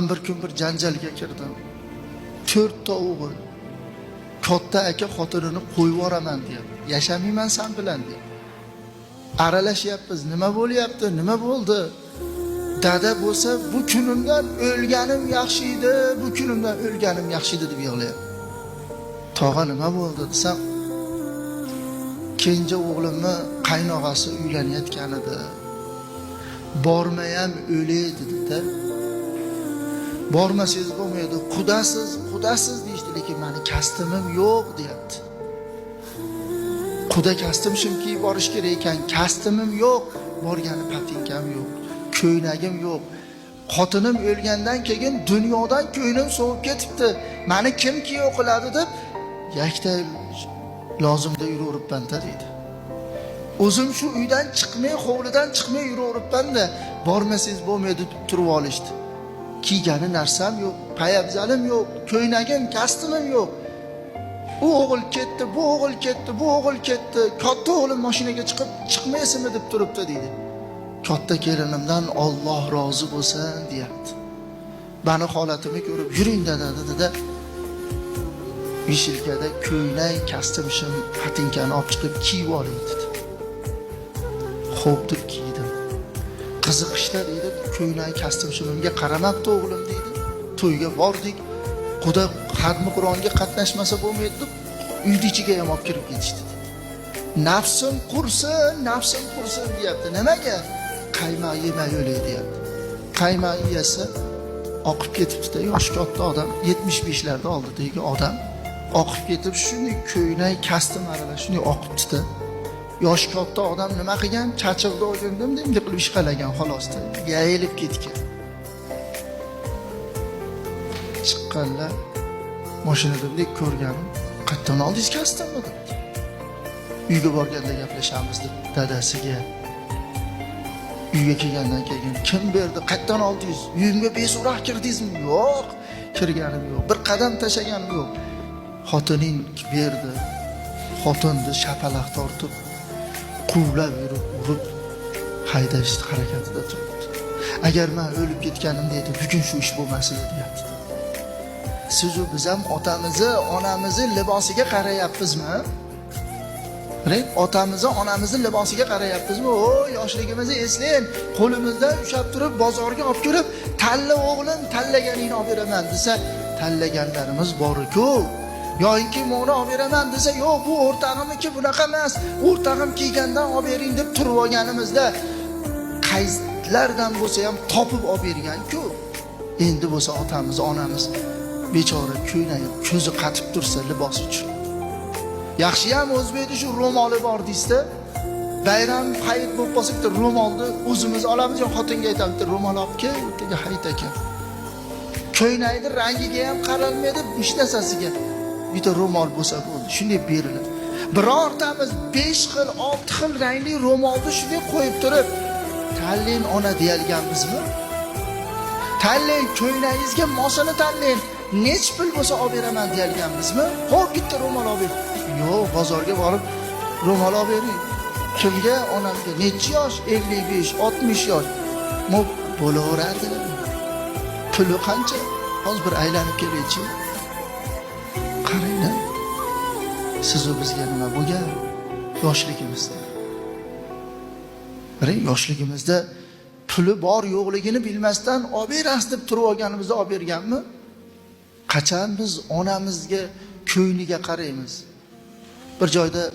Bir kun bir janjalga kirdim. 4 ta o'g'il. Katta aka xotinini qo'yib yuboraman deyapti. Yashamayman sen bilan deyapti. Aralashyapmiz. Nima bo'lyapti? Nima bo'ldi? Dada bo'lsa, bu kunimdan o'lganim yaxshi edi, bu kunimdan o'lganim yaxshi edi deb yig'layapti. Tog'a nima bo'ldi desam, kenja o'g'limni qaynog'asi uylanayotgan edi. Bormayam o'lay dedi-da. Bormasangiz bo'lmaydi, qudasiz, qudasiz deyishdi, lekin meni kastimim yo'q deyapti. Quda kastim shim kiyib borish kerak ekan, kastimim yo'q, borgani patinkam yo'q, ko'ynagim yo'q. Xotinim o'lgandan keyin dunyodan ko'nglim sovib ketibdi. Meni kim kiyov qiladi deb yakta lozimda yuraveribman-da deydi. O'zim shu uydan chiqmay, hovlidan chiqmay yuraveribman-da, bormasangiz bo'lmaydi deb turib olishdi. Kiygani narsam yo'q, payabzalim yo'q, ko'ynagim, kastimim yo'q. U o'g'il ketdi, bu o'g'il ketdi, bu o'g'il ketdi. Katta o'g'lim mashinaga chiqib, chiqmaysizmi deb turibdi deydi. Katta kelinimdan Alloh rozi bo'lsin deyapti. Mani holatimni ko'rib, yuring dada dedi-da. Vishilkada ko'ynak, kastim shim, patinkani olib chiqib kiyib oling dedi. Xo'p deb kiydim. Qiziqishda deydi, ko'ynak, kastim shimimga qaramabdi o'g'lim deydi. To'yga bordik. Quda xatmi Qur'onga qatnashmasa bo'lmaydi deb uyni ichiga ham olib kirib ketishdi. Nafsim qursin, nafsim qursin deyapti. Nimaga? Qaymoq yemay o'lay deyapti. Qaymoq yesa oqib ketibdi-da, yoshi katta odam, 75larda oldidagi odam oqib ketib, shunday ko'ynak, kastim aralash shunday oqibdi-da. Yoshi katta odam nima qilgan? Chachiqni olganda bunday qilib ishqalagan xolosda. Yayilib ketgan. Chiqqanlar mashinada bunday ko'rganim, qayerdan oldingiz kastimni debdi. Uyga borganda gaplashamiz deb dadasiga. Uyga kelgandan keyin kim berdi? Qayerdan oldingiz? Uyimga beso'roq kirdingizmi? Yo'q, kirganim yo'q. Bir qadam tashlaganim yo'q. Xotining berdi. Xotinni shapaloq tortib, quvlab yurib, urib haydash harakatida turibdi. Agar men o'lib ketganimda edi, bugun shu ish bo'lmas edi deyapti. Siz u biz ham otamizni, onamizni libosiga qarayapmizmi? Qarang, otamizni, onamizni libosiga qarayapmizmi? O, yoshligimizni eslang, qo'limizdan ushlab turib bozorga olib kirib, tanla o'g'lim, tanlaganingni olib beraman desa, tanlaganlarimiz bor-ku. Yoinki mo'ni olib beraman desa, yo'q, bu o'rtog'imniki bunaqa emas, o'rtog'im kiygandan olib bering deb turib olganimizda qaysilardan bo'lsa ham topib olib bergan-ku. Endi bo'lsa otamiz, onamiz bechora ko'ynagi ko'zi qatib tursa libos uchun. Yaxshiyam o'zbekda shu ro'moli bor deysizda, bayram hayit bo'lib qolsa bitta ro'molni o'zimiz olamiz yo xotinga aytamiz, bitta ro'mol olib kel, ertaga hayit ekan. Ko'ynakni rangiga ham qaralmaydi, hech narsasiga. Bitta ro'mol bo'lsa bo'ldi, shunday beriladi. Birortamiz 5 xil, 6 xil rangli ro'molni shunday qo'yib turib, tanlang ona deyalganmizmi? Tanlang, ko'ynagingizga mosini tanlang. Nech pul bo'lsa olib beraman deyalganmizmi? Xo'p, bitta ro'mol olib ber. Yo'q, bozorga borib ro'mol olib bering. Kimga? Onamga. Necha yosh? 55, 60 yosh. Mo bo'laveradi. Puli qancha? Hozir bir aylanib kelaychi. Qaranglar. Siz u bizga nima bo'lgan yoshligimizda? Qarang, yoshligimizda puli bor yo'qligini bilmasdan olib berasiz deb turib olganimizda olib berganmi? Qachon biz onamizga ko'ngliga qaraymiz? Bir joyda